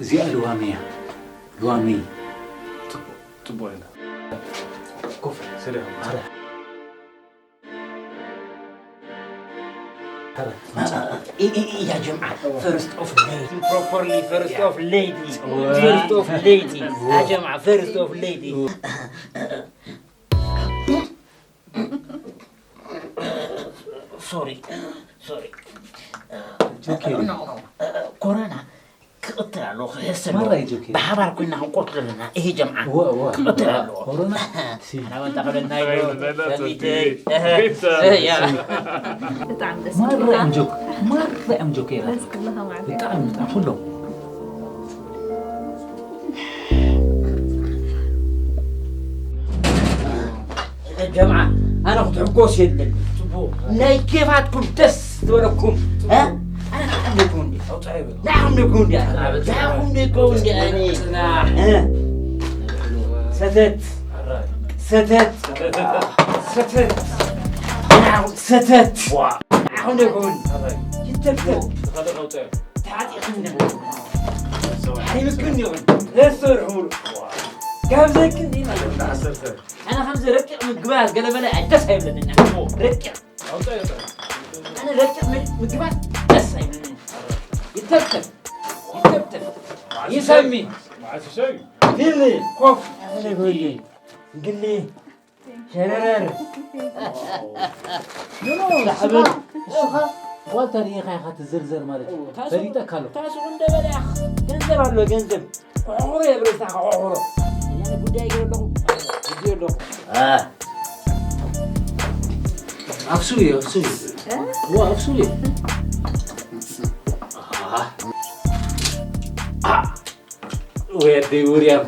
እዚኣ ልዋም እያ። ልዋም። ጽቡቕ ኢላ። ኮፍ። ሰላም። ያ ጀምዓ፣ ፈርስት ኦፍ ሌዲ፣ ፕሮፐርሊ ፈርስት ኦፍ ሌዲ፣ ፈርስት ኦፍ ሌዲ፣ ያ ጀምዓ፣ ፈርስት ኦፍ ሌዲ። ሶሪ፣ ሶሪ። ኦኬ። ኖ፣ ኖ። ኮሮና ክቕትል ኣለዎ፣ ክሕሰብ ኣለዎ። ማራ እዩ ጆኬ። ብሓባር ኮይና ክንቆርጥ ኣለና። ይሄ ጀምዓ እወ፣ እወ። ክቕትል ኣለዎ። ኮሮና፣ ሲ። ኣነ እውን ተቐበልና ኢሉ፣ ሰሚተይ። እህ፣ እህ፣ ያ። ብጣዕሚ ደስ ማራ ይብለካ። እዮም ጆክ፣ ማራ እዮም ጆክ ይላል። ደስ ክብለካ ማለት እዩ። ብጣዕሚ፣ ብጣዕሚ ኩሎም። ጀምዓ፣ ኣነ ክትሕጎስ የለን። ጽቡቕ። ናይ ኬፋትኩም ደስ ዝበለኩም። እ? ኣነ ንዓኹም ደይኮን ድየ? ኣውጽኣይ በል። ንዓኹም ደይኮን ድየ? ኣነ ንዓኹም ደይኮን ድየ? ኣነ ጽናሕ። እ? ሰተት። ኣራይ። ሰተት። ሰተት። ሰተት። ንዓኹም ሰተት። ዋ። ንዓኹም ደይኮን። ኣራይ። ይተብተብ። ተኻደ ኣውጽኣይ። ተዓጢቕኩም ነበር። ሓሪምክን ይኹን። ነስተር ሕሙር። ዋ። ጋብዘክን ድዩ ማለት? ዓሰርተ። ኣነ ከምዚ ረቂቕ ምግባት ገለ መለ ኣይ ደስ ኣይብለንን። ረቂቕ። ኣነ ረቂቕ ም-፣ ምግባት ደስ ኣይብለንን። ይተብተብ። ይተብተብ። ይሰሚ። ሊሊ፣ ኮፍ። ግሊ። ሸረረር። ኖ፣ ኖ፣ ላዕበል። ንስኻ፣ ንስኻ፣ ዋልታ ርኢኻ ኢኻ ትዝርዘር ማለት እዩ። ታሱ- ፈሊጠካ ኣለኹ። ታሱ እንደበለ ያኽ ገንዘብ ኣሎ፣ ገንዘብ። ቆሕቑሮ የብረስታ ቆሕቑሮ። እኔ ጉዳይ ይገለኹ። ጉዳይ ኣለኹ። አ። ኣፍሱ እዩ፣ ኣፍሱ እዩ። እ? ዋ፣ ኣፍሱ እዩ። አ። አ። ወይ ኣደይ ውርያም።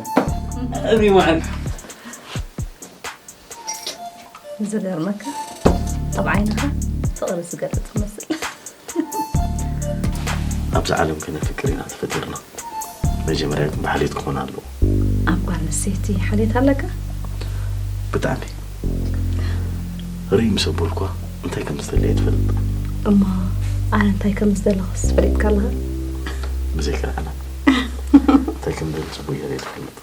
እሪ ማዕን። ዝገርመካ፣ ኣብ ዓይንኻ ፍቕሪ ዝገልጽ ትመስል። ኣብዚ ዓለም ከነፍቅር ኢና ተፈጢርና። መጀመርያ ግን ብሓልዮት ክኾን ኣለዎ። ኣብ ጓል ኣንስተይቲ ሓልዮት ኣለካ? ብጣዕሚ። ርእይ ምስ ኣበልኳ እንታይ ከም ዝደሊ ኣይትፈልጥ። እሞ ኣነ እንታይ ከም ዝደለኹስ ፈሊጥካ ኣለኻ? ብዘይካ ኣነ እንታይ ከም ዝደሊ ጽቡቕ ጌረ እየ ዝፈልጥ።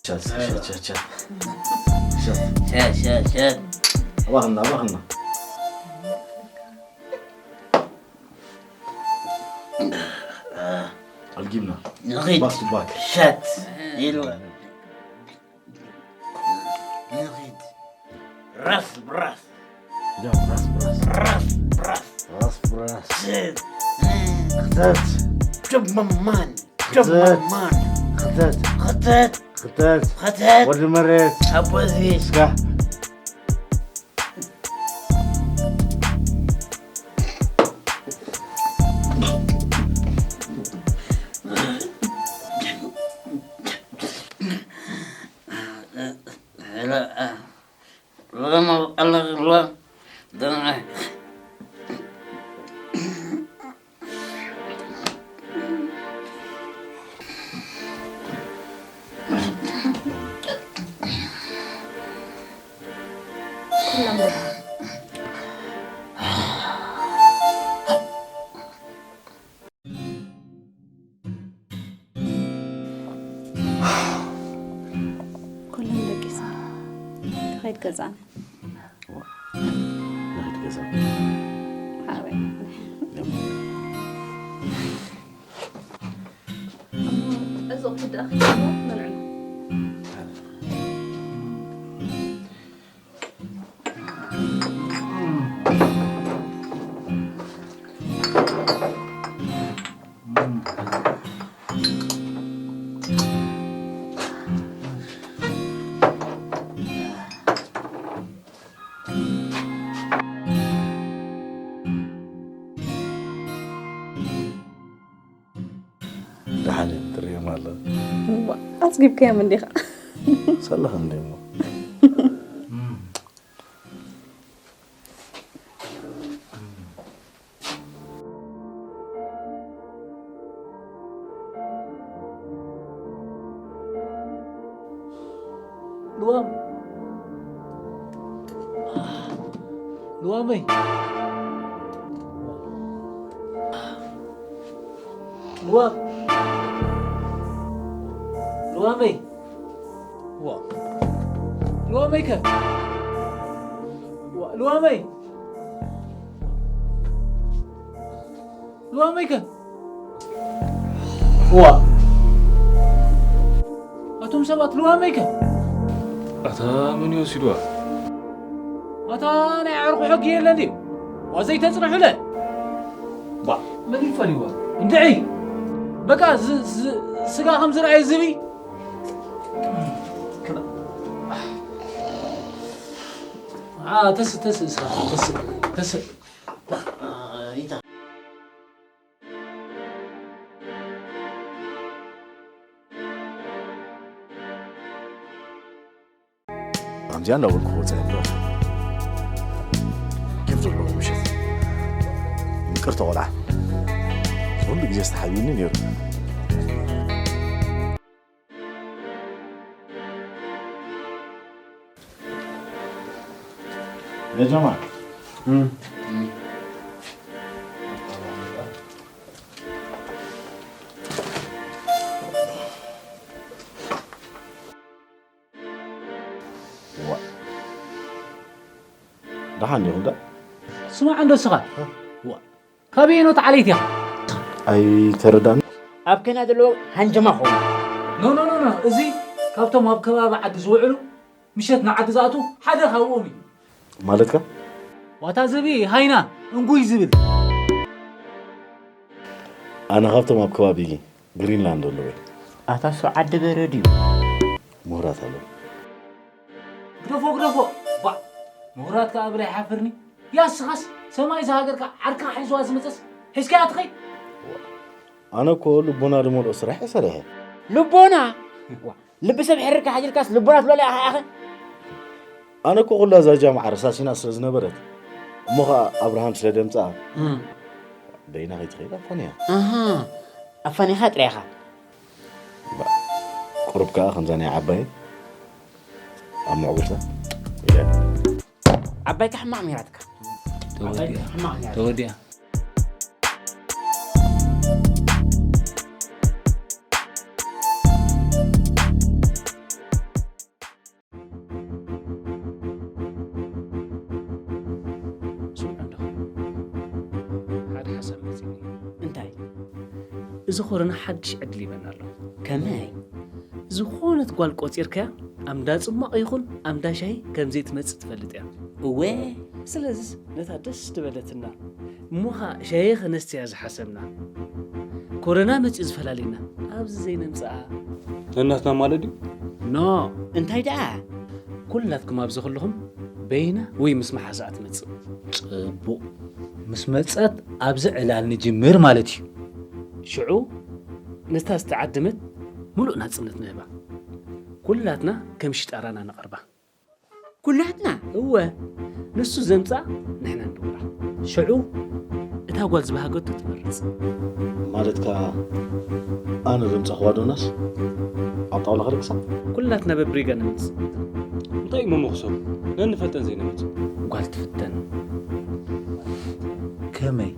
ሸት፣ ሸት፣ ሸት፣ ሸት። ሸት። ሸት፣ ሸት፣ ሸት። ኣባኽና፣ ኣባኽና። ኣልጊምና። ንኺድ። ባክ ቱ ባክ። ሸት። ኢሉ። ንኺድ። ራስ ብራስ። ያ፣ ራስ ብራስ። ራስ ብራስ። ራስ ብራስ። ሸት። ክተት። ጀመማን። ክተት። ጀመማን። ክተት። ክተት። ክተት። ክተት። ወዲ መሬት። ኣቦዚ። እስካ። ኩሎም ደቂስ ተኸይድ ገዛና። ንኽድ ገዛ። ሓወይ። እዚ ክትደኣ ክትበልዑ። ደሓን እዮም፣ ትርእዮም ኣለዉ። እዋ፣ ኣጽጊብካዮም እንዲኻ። ሰለኽ እንዲ እሞ። ልዋም። ልዋመይ። ልዋም። ልዋመይ። ዋ። ልዋመይ ከ? ዋ፣ ልዋመይ። ልዋመይ ከ? ዋ። ኣቶም ሰባት ልዋመይ ከ? ኣታ መን እዩ ወሲድዋ? ኣታ ናይ ዓርኩ ሕጊ የለን ድዩ? ዋ ዘይተጽንሑለ። ባ መን ይፈልይዋ? እንድዒ። በቃ ዝ-፣ ዝ-፣ ስጋ ከም ዝረኣየ ዝብኢ። ኣ፣ ተስ-፣ ተስ-፣ ስጋ፣ ተስ-፣ ተስ-፣ ከምዚኣ እንዳበልኩ ክወፅእ እምበር ኬፍ ዘለዎ ምሸት። ይቅርታ ቆልዓ፣ ኩሉ ግዜ ዝተሓብዩኒ ነይሩ። يا جماعة. ዋ። ደሓን ዲኹም ዳ? ስማዕ እንዶ እስኻ። ዋ። ካበየኖት ዓሌት ኢኻ? ኣይተረዳን። ኣብ ከና ዘለዎ ሃንጀማ ኾኑ። ኖ ኖ ኖ ኖ፣ እዚ ካብቶም ኣብ ከባቢ ዓዲ ዝውዕሉ ምሸት ንዓዲ ዝኣትዉ ሓደ ካብኦም እዩ። ማለትካ? ዋታ ዝብኢ ሃይና እንጉይ ዝብል። ኣነ ካብቶም ኣብ ከባቢ ግሪንላንድ ኣለዉ። ኣታ እሱ ዓዲ በረድ እዩ። ምሁራት ኣለዉ። ግደፎ ግደፎ። ባ፣ ምሁራት ከኣ ብላ ይሓፍርኒ። ያስኻስ ሰማይ ዝሃገርካ ዓርካ ሒዝዋ ዝመጸስ ሒዝካያ ትኸይድ። ኣነ እኮ ልቦና ዝመልኦ ስራሕ እየ ሰሪሐ። ልቦና? ዋ፣ ልቢ ሰብ ሕርካ ሓጂልካስ ልቦና ትብለላ ኢኻ ኢኻ? ኣነ እኮ ኩላ እዛ ጃምዓ ረሳሲና ስለ ዝነበረት፣ እሞ ኸኣ ኣብርሃም ስለ ደምጽኣ፣ እም። በይና ከይትኸይድ ኣፋንያ። ኣሃ፣ ኣፋኒኻ ጥራይ ኢኻ። ባ-፣ ቁሩብ ከኣ ከምዛ ናይ ዓባይ ኣብ ምዕጉርታ ኢላ። ዓባይካ ሕማቕ ነይራትካ። ተወዲኣ። ዓባይካ ሕማቕ ነይራትካ። ተወዲኣ። ስምዑ እንዶ። ሓደ ሓሳብ መጺኡኒ። እንታይ? እዚ ኮሮና ሓድሽ ዕድል ይበና ኣሎ። ከመይ? ዝኾነት ጓል ቆጺርካያ፣ ኣምዳ ጽሟቕ ይኹን ኣምዳ ሻሂ ከም ዘይትመጽእ ትፈልጥ እያ። እወ። ስለዚስ ነታ ደስ ትበለትና እሞ ኸኣ ሻሂ ከነስትያ ዝሓሰብና። ኮረና መጺኡ ዝፈላልየና፣ ኣብዚ ዘይነምጽኣ። ነናትና ማለት ድዩ? ኖ። እንታይ ደኣ? ኩላትኩም ኣብዚ ከለኹም በይና ወይ ምስ መሓዛኣ ትመጽእ። ጽቡቕ። ምስ መጸት ኣብዚ ዕላል ንጅምር ማለት እዩ። ሽዑ ነታ ዝተዓደመት ምሉእ ናጽነት ንህባ። ኩላትና ከም ሽጣራና ነቕርባ። ኩላትና? እወ፣ ንሱ ዘምጽኣ ንሕና ንድውራ። ሽዑ እታ ጓል ዝበሃገቶ ትመርጽ። ማለት ከኣ ኣነ ዘምጻእኽዋ ዶናስ ኣብ ጣውላ ክደቅሳ? ኩላትና በብሪጋ ነምጽእ። እንታይ እሞ መኽሰቡ? ነንፈልጠን ዘይነምጽእ። ጓል ትፍተን። ከመይ?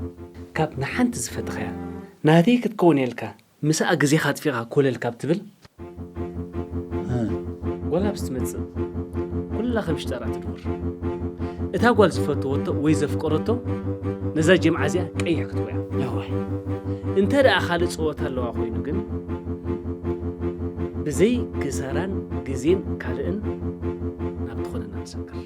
ካብ ንሓንቲ ዝፈተኽያ ናተይ ክትከውን ኢልካ ምስኣ ግዜኻ ኣጥፊእኻ ኮለል ካብ ትብል፣ እ፣ ጓል ኣብ ዝትመጽእ ኩላ ከም ሽጣራ ትድውር። እታ ጓል ዝፈተወቶ ወይ ዘፍቀረቶ ነዛ ጀምዓ እዚኣ ቀይሕ ክትወያ። እዋይ። እንተ ደኣ ካልእ ጸወታ ኣለዋ ኮይኑ ግን፣ ብዘይ ክሳራን ግዜን ካልእን ናብ ትኾነና ንሰግር።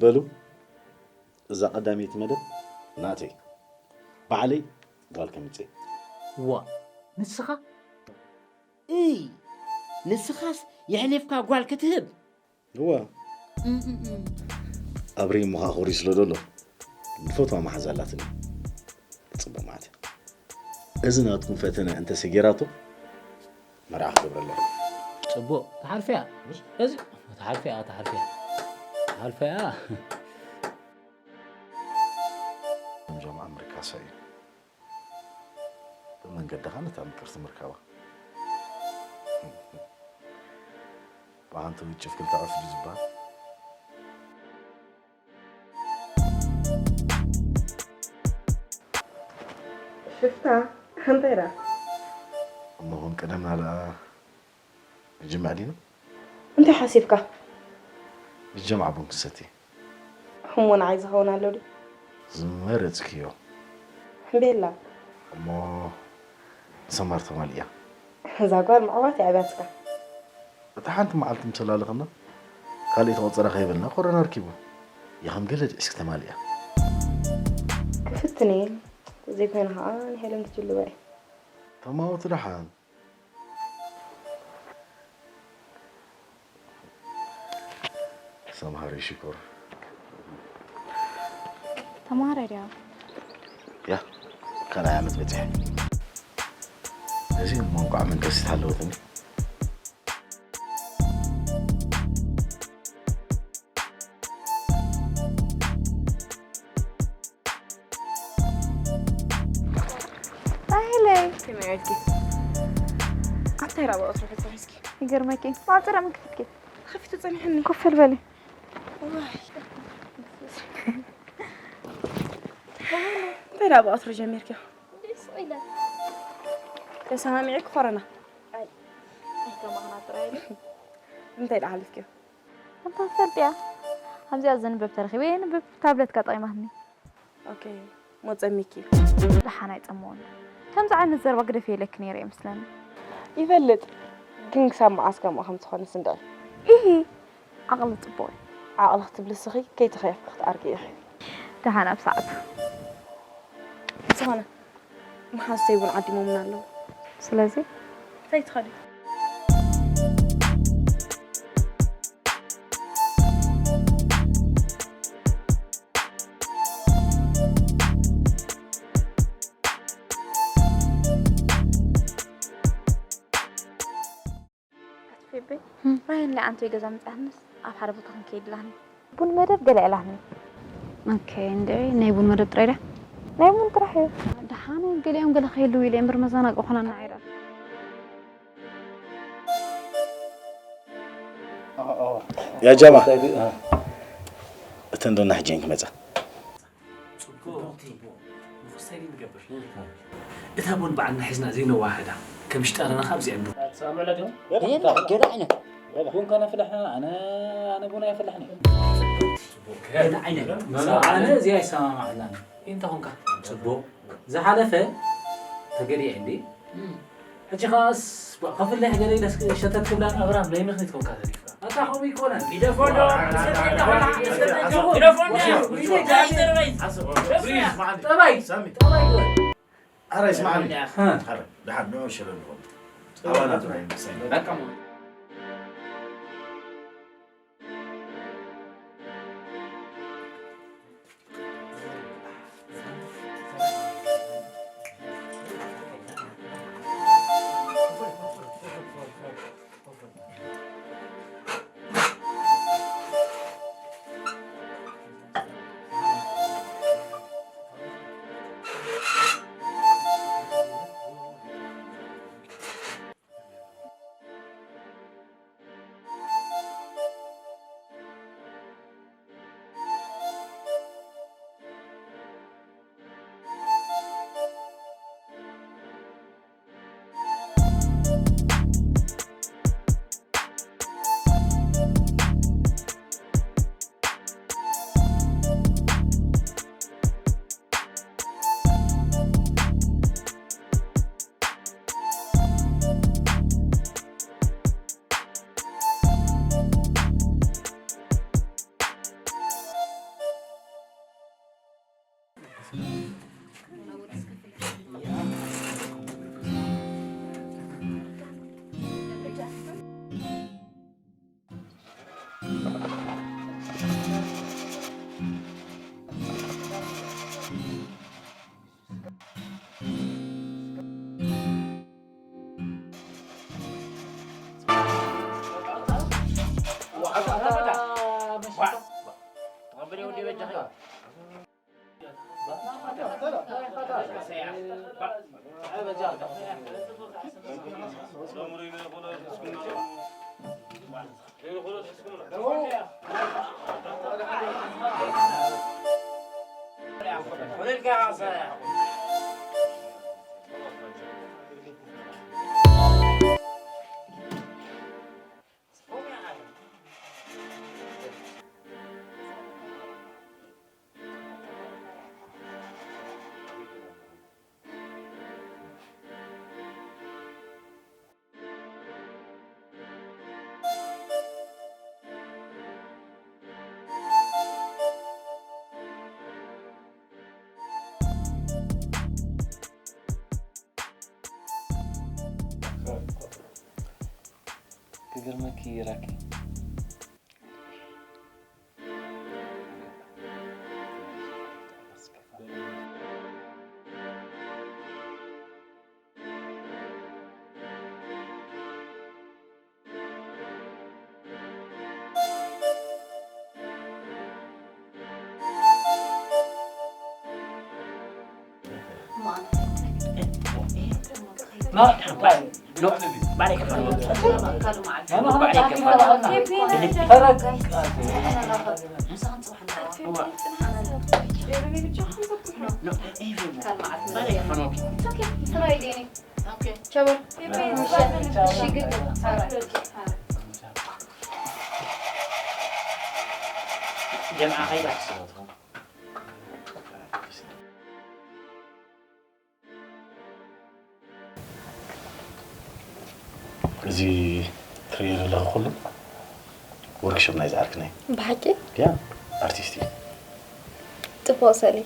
በሉ፣ እዛ ቀዳመይቲ መደብ ናተይ። ባዕለይ ጓል ከምጽእ። ዋ፣ ንስኻ? እይ፣ ንስኻስ የሕሊፍካ ጓል ክትህብ? እዋ። እም፣ እም፣ እም። ኣብሪ እሞ ኸኣ ኮሪዩ ስለ ዘሎ፣ ዝፈትዋ መሓዛ ኣላትኒ። ጽቡቕ ማለት እዩ። እዚ ናትኩም ፈተነ እንተ ሰጊራቶ፣ መርዓ ክገብረላ። ጽቡቕ፣ ትሓልፍያ። እዚ፣ ትሓልፍያ፣ ትሓልፍያ። ትሓልፍያ። ጀምዓ ምርካሳ እዩ። ብመንገዲ ኸኣ ነታ ምቅርቲ ምርካባ። ብሓንቲ ውጭፍ ክልተ ዕፍ ድዩ ዝበሃል? ሽፍታ፣ እንታይ ደኣ? እሞ ኹን ቀደምና ደኣ ንጅምዕ ዲና? እንታይ ሓሲብካ? ንጀምዓ ቡን ክንሰቲ። እሞ ንዓይ ዝኸውን ኣሎ ድዩ? ዝመረጽክዮ። ቤላ። እሞ ንሰማር ተማልእያ። እዛ ጓል ምዕዋት እያ ኣብያትካ። እታ ሓንቲ መዓልቲ ምስ ተላለኸና፣ ካልኣይቲ ቆጸራ ከይበልና ኮረና ኣርኪቡ። እያ ከም ገለ ድዒስኪ ተማልእያ። ክፍትን እየ። ዘይኮይኑ ኸዓ ንሄለን ክጅልባ እየ። ተማወቲ ደሓን። ሰምሃር ሽኮር። ተማሃራይ ድያ? ያ ካልኣይ ዓመት በፂሐ። እዚ መንቋዕ መንከሲት ኣለወትኒ። ኣሄለይ ከመይ ኣልኪ? ኣብታይ ራባ ወትሮ ፈፀምስኪ? ይገርመኪ ማዕፅራ ምክፍትኪ? ከፊቱ ፀኒሐኒ። ኮፍ በል በሊ። እንታይ ደኣ ብቐትሩ ጀሚርክዮ? ተሰማሚዕኪ ኮረና? እንታይ ደኣ ሓሊፍክዮ? ኣንታ ትፈልጥያ ኣብዚኣ ዘንበብ ተረኺበ የንብብ ታብለትካ ጠቒማትኒ። ኦኬ ሞጸሚኪ። ደሓን ኣይጸምኦን። ከምዚ ዓይነት ዘረባ ግደፊ ኢለኪ ነይረ እየ መስለኒ። ይፈልጥ ግን ክሳብ መዓስ ከምኡ ከም ዝኾነስ እንድዒ። ኢሂ ዓቕሊ ጽቡቕ እዩ። ዓቕሊ ክትብሊ እስኺ ከይተኸየፍኪ ክትዓርጊ ኢኺ። ደሓን ኣብ ሰዓቱ። ዝኾነ መሓዝተይ እውን ዓዲሞምና ኣለዉ። ስለዚ እንታይ ትኸዲ? ኣትፌበይ ራሄል ናይ ኣንቶይ ገዛ ምፅኣትንስ ኣብ ሓደ ቦታ ክንከይድ ኢላትኒ። ቡን መደብ ገለ ኢላትኒ። ኦኬ እንድዒ ናይ ቡን መደብ ጥራይ ድያ? ናይ ቡን ጥራሕ እዩ። ደሓነ ገሊኦም ገለ ክህልው ኢለ እምበር መዘናግዒ ኮነና ዓይራ። ያ ጀማ እተን ዶና ሕጂ እየን ክመፃ። ጽቡቕ ጽቡቕ ንኽሰሪ ንገብር እታ ቡን በዓልና ሒዝና ዘይነዋሕዳ ከም ሽጣርና ካብ እዚኣ ቡን ገለ ዓይነት ቡን ከነፍልሕ ኣነ ኣነ ቡን ኣይፈልሕን እየ ገለ ዓይነት ኣነ እዚኣ ኣይሰማማዓላን እንተ ኾንካ ጽቡቕ ዝሓለፈ ተገዲዐ እንዲ ሕጂ ኸኣስ ከፍልሕ ገለ ኢለ ሸተት ክብላ ኣብራም ናይ ምኽኒት ኮንካ ተሪፍካ ኣታ ከምኡ ይኮነን ግደፎ ዶ ግደፎ ዶ ግደፎ ዶ ጠባይ ጠባይ ኣረ ይስማዓኒ ኣረ ድሓር ንዑ ሽረ ንኾን ኣባላት ናይ ምሳይ ክገርመኪ ራኪ ما ما لو بعدين كفر ما بعدين كفر جماعة خير. እዚ ትርእዮ ዘለኹ ኩሉ ወርክሾፕ ናይ ዝዓርክና እዩ። ብሓቂ? ያ፣ ኣርቲስት እዩ። ጽቡቕ ሰሊ።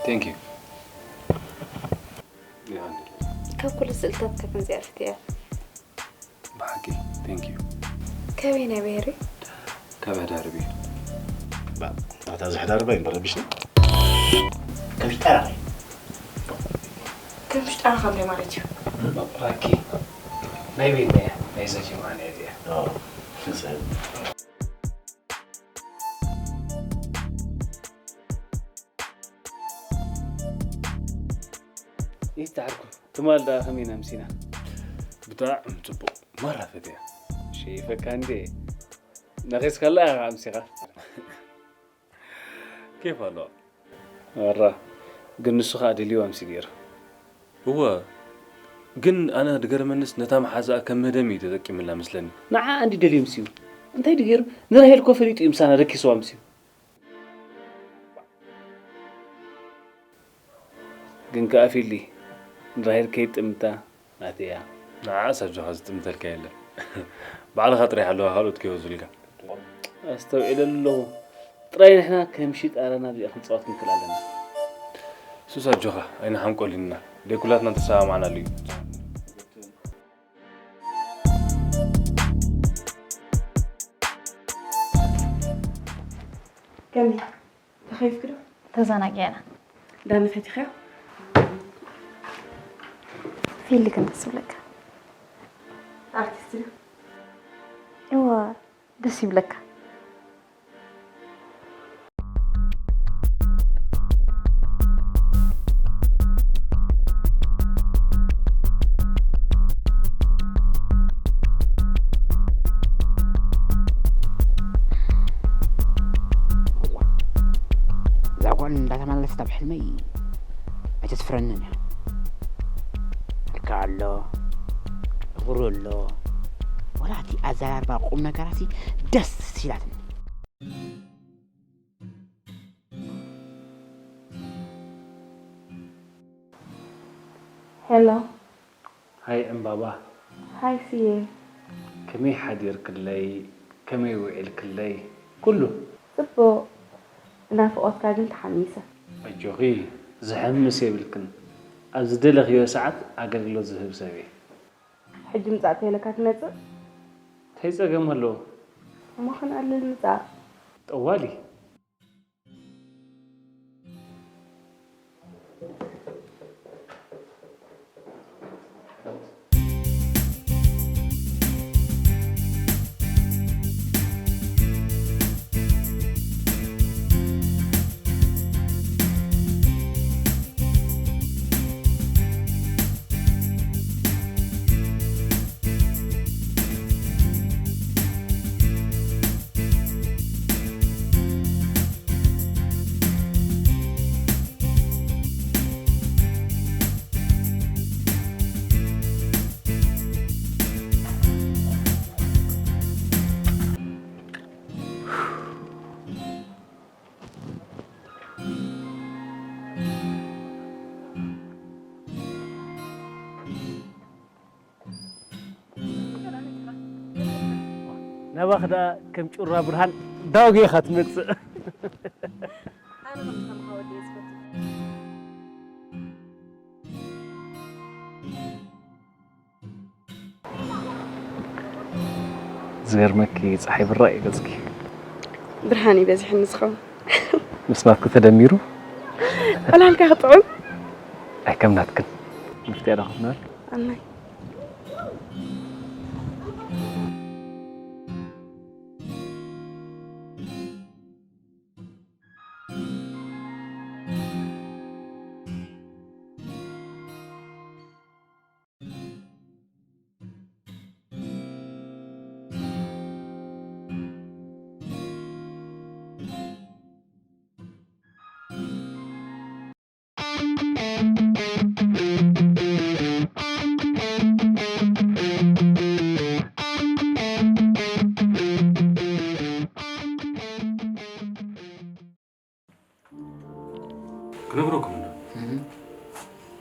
Thank you። ካብ ኩሉ ስእልታት ከፍን እዚኣ ፍትያ። ብሓቂ፣ thank you። ከበይ ናይ ብሄር እዩ? ካብ ሕዳርብ እዩ። ባ፣ ናታ እዚ ሕዳርብ ኣይምበር ረቢሽኒ። ከምሽ ጠራኸ። ከምሽ ጠራኸ እንታይ ማለት እዩ? ራኪ፣ ናይ ቤት ናይ፣ ናይ ዘኪ ማለት እያ። ኦ፣ ንስሕብ። ይስተሓርኩ። ትማል ደኣ ከመይ ኢና ምሲና? ብጣዕሚ ጽቡቕ። ማራ ፈትያ። ሸይፈካ እንዴ? ነኺስካላ ኢኻ ኣምሲኻ። ኬፍ ኣለዋ። ኣራ፣ ግን ንሱ ኸኣ ደልዩ ኣምሲ ገይሩ። እወ፣ ግን ኣነ ድገርመንስ ነታ መሓዛኣ ከም መህደሚ እዩ ተጠቂምላ መስለኒ። ንዓ እንዲ ደልዩ ኣምስዩ። እንታይ ድገርም? ንራሄል እኮ ፈሊጡ እዩ ምሳና ረኪስዋ ኣምስዩ። ግን ከኣ ፊሊ፣ ንራሄል ከይጥምታ ናተያ። ንዓስ ኣጆኻ ዝጥምተልካ የለን። ባዕልኻ ጥራይ ሓለዋ ካልኦት ከይወዙልካ። ኣስተውዒለሉ ኣለኹ። ጥራይ ንሕና ከም ሽጣራ ናብዚኣ ክንጻወት ክንክእል ኣለና። ሱስ ኣጆኻ፣ ኣይንሓንቆል ኢና። ደይ ኩላትና ተሰማማዕናሉ እዩ። ከመይ? ተኸይፍኪ ዶ? ተዘናጊዕና። ዳኒ ፈቲኽዮ? ፊሊ ግን ደስ ይብለካ። ኣርቲስት ዶ? እወ፣ ደስ ይብለካ። እዛ ጓል እንዳተመላለሰት ኣብ ሕልመይ ኣይተስፍረንን እያ። መልክዓ ኣሎ፣ እግሩ ኣሎ፣ ወላ እቲ ኣዘራርባ ቁም ነገራሲ ደስ ኢላትኒ። ሄሎ። ሃይ ዕምባባ። ሃይ ስየ። ከመይ ሓዲርክለይ? ከመይ ውዒልክለይ? ኩሉ? ጽቡቕ። ብናፍቖትካ ግን ተሓሚሰ። ኣጆኺ፣ ዝሕምስ የብልክን። ኣብ ዝደለኽዮ ሰዓት ኣገልግሎት ዝህብ ሰብ እየ። ሕጂ ምጻእ ተይለካ ትመጽእ? እንታይ ጸገም ኣለዎ? እሞ ክንዕልል ምጻእ። ጠዋሊ። ናባኽ ደኣ ከም ጩራ ብርሃን ዳውጌኻ ትመጽእ። ኣነ ከም ዝኸምኻ ወዲ እየ ዝፈቱ። ዝገርመኪ፣ ጸሓይ ብራቕ እዩ ገጽኪ። ብርሃን እዩ በዚሕኒ ዝኸውን። ምስ ናትኪ ተደሚሩ ዕላልካ ክጥዑም። ኣይ ከም ናትክን። መፍትያ ዶ ክፍና? ኣናይ።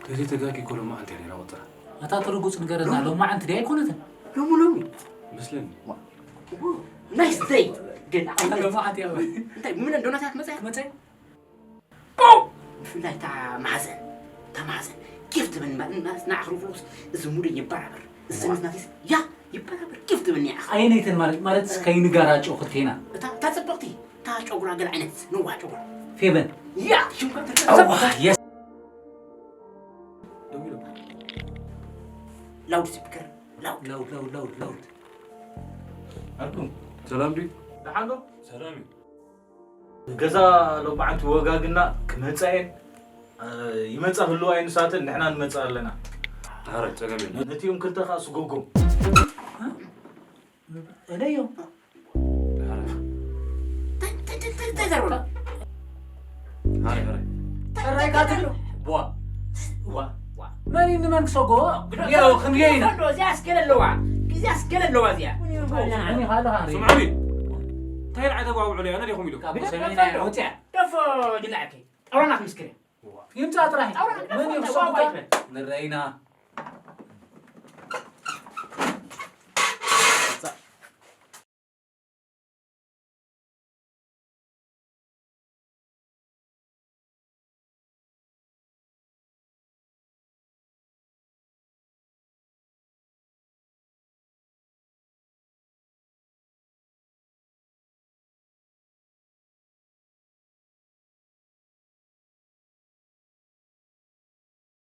ተዘይተጋጊ እኮ ሎማዓንቲ እያ ነይራ ቁፅራ። ኣታ ትርጉፅ ንገረና። ሎማዓንቲ ድያ ኣይኮነትን? ሎሚ ሎሚ መስለኒ። ናይስ ደይ ግን ኣታ ሎማዓንቲ እያ። እንታይ ምን እንደሆነ ሳትመፅያ መፀ ብፍላይ እታ ማሕዘን እታ ማሕዘን ኬፍ ትብል ንዓኽሩ ፍሉስ እዚ ሙደይ ይበራበር እዚ ናፊስ ያ ይበራበር ኬፍ ትብል ንዓኽ ኣየነይተን ማለት ማለት ከይንጋራጨው ክልቴና እታ እታ ፅብቕቲ እታ ጨጉራ ገለ ዓይነት ነዋ ጨጉራ ፌበን ያ ሽምካ ኣዋ የስ ላውድ ስፒከር ላውድ ላውድ ላውድ ላውድ ላውድ ኣኩም ሰላም ድዩ? ደሓን ዶ? ሰላም እዩ። ገዛ ሎማዓንቲ ወጋግና ክመፃ እየን ይመፃ ህልዋ እየን ንሳተን ንሕና ንመፃ ኣለና ዳሕራይ ፀገም የለን። ነቲኦም ክልተ ከዓ ስጎጎም እለዮ ዳሕራይ እንታይ ዘርበሎ ሃረይ ሃረይ ሕራይ ካትሉ ቧ ዋ መን እዩ ንመን ክሰጎ ያው ክንደይ ኢና እዚኣ ኣስገለ ኣለዋ እዚኣ ኣስገለ ኣለዋ እዚኣ እኔ ካለ ሃሪ ስምዓኒ እንታይ ኢልዓ ተጓብዑ ለይ ኣነ ዲኹም ኢሉ ካብ ሰሜና ወፅያ ደፎ ጅላዕከይ ጣውራና ክምስክር ይምፃ ጥራሕ መን እዩ ክሰጎ ንረኢና